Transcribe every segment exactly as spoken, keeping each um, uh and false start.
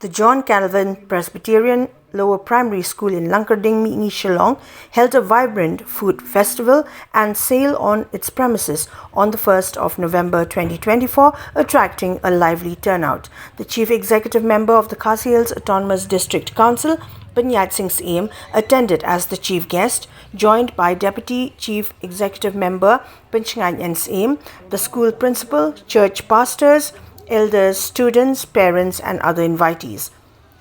The John Calvin Presbyterian Lower Primary School in Langkarding, Mihngi, Shillong, held a vibrant food festival and sale on its premises on the first of November twenty twenty-four, attracting a lively turnout. The Chief Executive Member of the Khasi Hills Autonomous District Council, Panchayat Singh Syiem, attended as the chief guest, joined by Deputy Chief Executive Member Pynshngaiñ N. Syiem, the school principal, church pastors, elders, students, parents, and other invitees.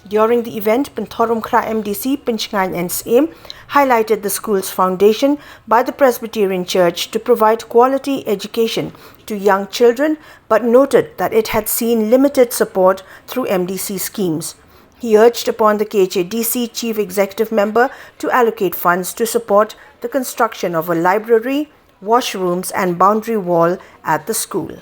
During the event, Pynthorumkhrah M D C Pynshngaiñ N. Syiem highlighted the school's foundation by the Presbyterian Church to provide quality education to young children, but noted that it had seen limited support through M D C schemes. He urged upon the K H A D C Chief Executive Member to allocate funds to support the construction of a library, washrooms, and boundary wall at the school.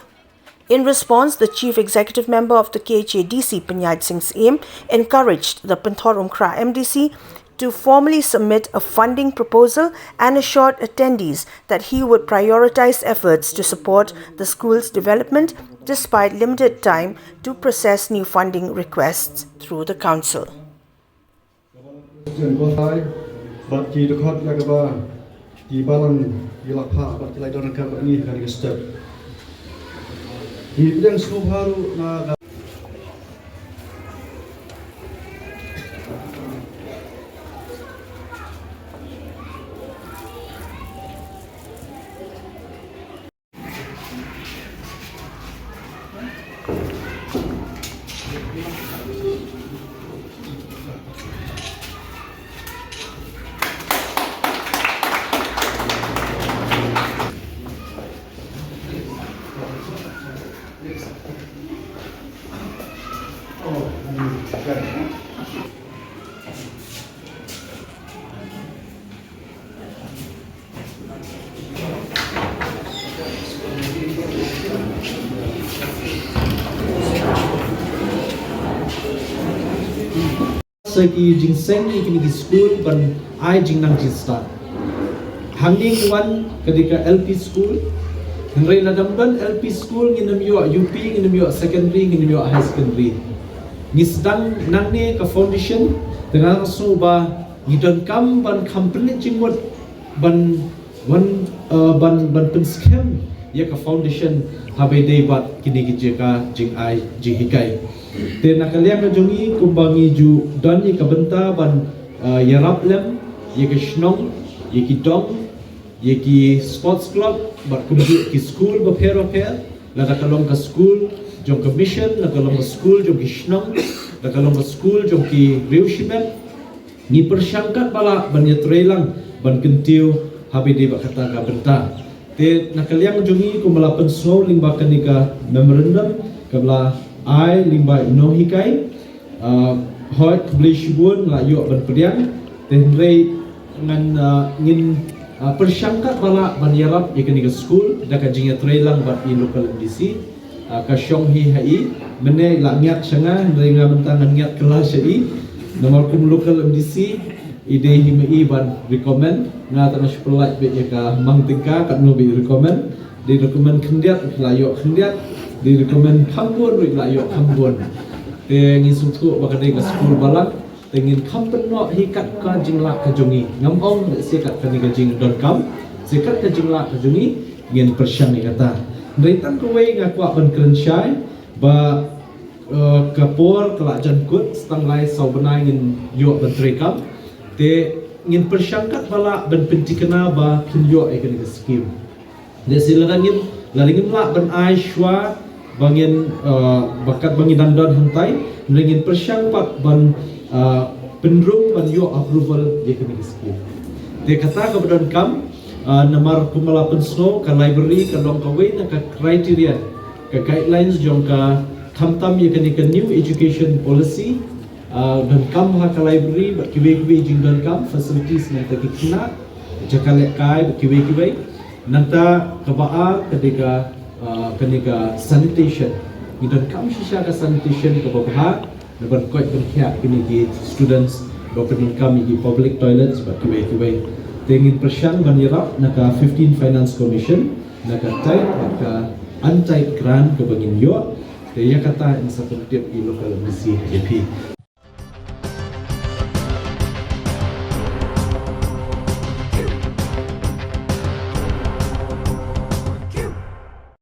In response, the Chief Executive Member of the K H A D C, Panchayat Singh Syiem, encouraged the Pynthorumkhrah M D C to formally submit a funding proposal and assured attendees that he would prioritize efforts to support the school's development despite limited time to process new funding requests through the council. Bad ki dkhot ïa kaba ki balang ki la phah bad ki la don ka bad ngi ka step. Ki pdiang sngewbha ruh na ka Sa ki jingseng ïa kine ki skul ban ai jingnang jingstad. Hangne ngi wan ka dei ka L P school. Hynrei lada ym don L P school ngin ym ïoh U P, ngin ym ïoh secondary, ngin ym ïoh high secondary. Ngi sdang nangne ka foundation, te nga sngew ba ngi donkam ban kham pynleit jingmut ban wan, uh, ban, ban pynskhem ïa ka foundation haba ïadei bad kine ki jaka jingai jinghikai. Te na ka liang ka jong ngi kumba ngi ju don ïa ka bynta ban, uh, ïarap lem ïa ka shnong, ïa ki dong, ïa ki sports club bad kumjuh ki skul bapher bapher, lada ka long ka skul jong ka mission, lada ka long ka skul jong ki shnong, lada ka long ka skul jong ki riew shimet. Ngi pyrshang katba lah ban ïatreilang ban kyntiew haba ïadei bad kata ka bynta. Te na ka liang jong ngi kumba la pynsngew lyngba kane ka memorandum kaba la ai lyngba i nonghikai, ah, hooid khublei shibun la ïoh ban pdiang. Te hynrei ngan, ah, ngin, ah, pyrshang katba lah ban ïarap ïa kane ka skul da ka jingïatreilang bad i local M D C. Ah, ka shong hi ha i, mynne i la ngiat sha nga, hynrei nga mynta ngan ngiat kylla sha i. Namar kum local M D C i dei hi ma i ban recommend. Nga tang nga shu pynlait beit ïa ka mang tyngka katno ba i recommend. Dei recommend khyndiat ruh i la ïoh khyndiat. Dei recommend kham bun ruh i la ïoh kham bun. Te ngi sngewthuh ba ka dei ka skul balang. Te ngin kham pynnoh hi kat ka jinglah ka jong ngi. Ngam ong lehse kat kane ka jingdonkam, lehse kat ka jinglah ka jong ngi, ngin pyrshang ïa kata. Hynrei tang kawei nga kwah ban kren shai ba, eh, ka por ka la jan kut, sa tang lai saw bnai ngin ïoh ban treikam. Te ngin pyrshang katba lah ban pynthikna ba kin ïoh ïa kane ka skim. Lehse lada ngim, lada ngim lah ban ai shuwa ba ngin, uh, ba katba ngi dang don hangtai, hynrei ngin pyrshang pat ban, uh, pynrung ban ïoh approval ïa kane ka skim. Te kata kaba donkam, uh, namar kumba la pynsngew ka library ka long kawei na ka criteria, ka guidelines jong ka khamtam ïa kane ka New Education Policy, ah, donkam ha ka library bad kiwei kiwei jingdonkam, facilities nangta ki khynnah, jaka lehkai bad kiwei kiwei. Nangta kaba ar ka dei ka, ah, kane ka sanitation. Ngi donkam shisha ka sanitation kaba bha na ban koit ban khiah kine ki students, ba pyndonkam ïa ki public toilets bad kiwei kiwei. Te ngin pyrshang ban ïarap na ka fifteen Finance Commission, na ka tied bad ka untied grant kaba ngin ïoh. Te ïa kata in sa pyntip i local M D C ïa phi.